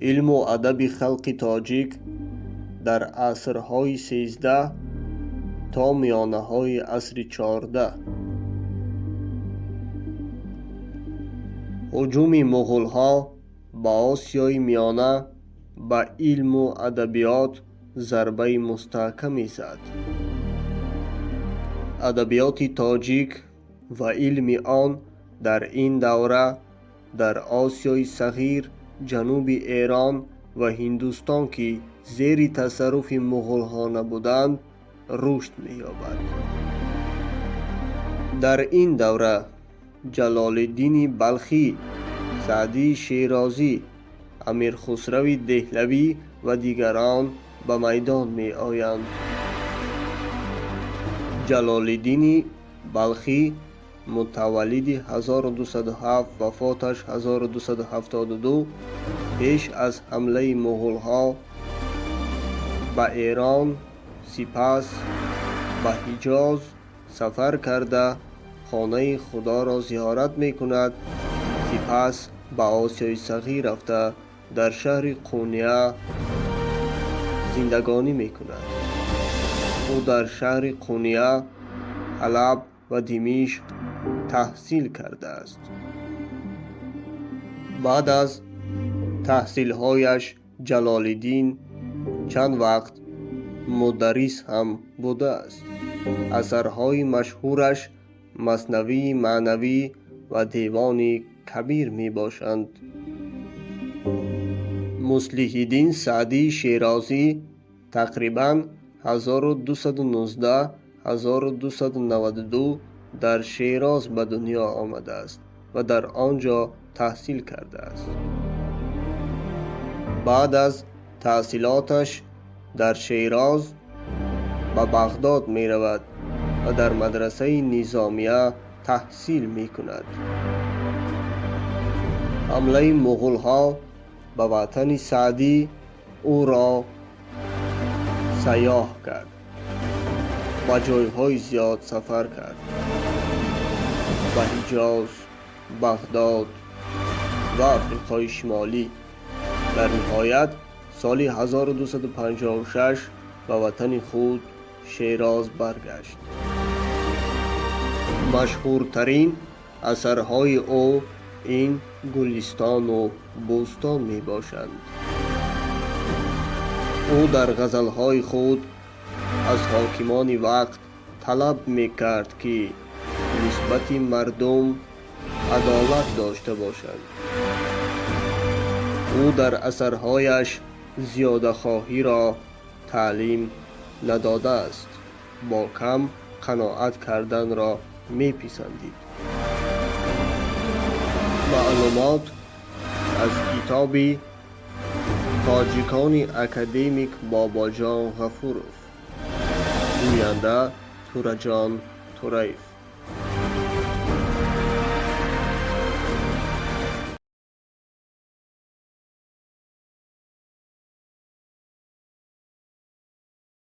Илму адаби халқи тоҷик дар асрҳои 13 то миёнаҳои асри 14. Ҳуҷуми муғулҳо ба Осиёи Миёна ба илму адабиёт зарбаи мустаҳкаме зад. Адабиёти тоҷик ва илми он дар ин давра дар Осиёи Сағир, ҷануби Эрон ва Ҳиндустон, ки зери тасарруфи муғулҳо набуданд, рушд меёбад. Дар ин давра Ҷалолиддини Балхӣ, Саъдии Шерозӣ, Амирхусрави Деҳлавӣ ва дигарон ба майдон меоянд. Ҷалолиддини Балхӣ мутаваллиди 1207, вафоташ 1272, пеш аз ҳамлаи муғулҳо ба Эрон, сипас ба Ҳиҷоз сафар карда, хонаи Худоро зиёрат мекунад, сипас ба Осиёи Сағир рафта, дар шаҳри Қуния зиндагонӣ мекунад. Ӯ дар шаҳри Қуния, Ҳалаб ва Димишқ таҳсил кардааст. Баъд аз таҳсилҳояш Ҷалолиддин чанд вақт мударрис ҳам будааст. Асарҳои машҳураш Маснавии маънавӣ ва Девони Кабир мебошанд. Муслиҳиддин Саъдии Шерозӣ тақрибан 1219-1292 дар Шероз ба дунё омадааст ва дар он ҷо таҳсил кардааст. Баъд аз таҳсилоташ дар Шероз ба Бағдод меравад ва дар мадрасаи Низомия таҳсил мекунад. Ҳамлаи муғулҳо ба ватани Саъдӣ ӯро сайёҳ кард, ба ҷойҳои зиёд сафар кард: ба Ҳиҷоз, Бағдод ва Африқои Шимолӣ. Дар ниҳоят соли 1256 ба ватани худ Шероз баргашт. Машҳуртарин асарҳои ӯ ин Гулистону Бӯстон мебошанд. Ӯ дар ғазалҳои худ аз ҳокимони вақт талаб мекард, ки нисбати мардум адолат дошта бошанд. Ӯ дар асарҳояш зиёдахоҳиро таълим надодааст, бо кам қаноат карданро меписандид. Маълумот аз китоби Тоҷикони академик Бобоҷон Ғафуров. Гӯянда Тураҷон Тураев.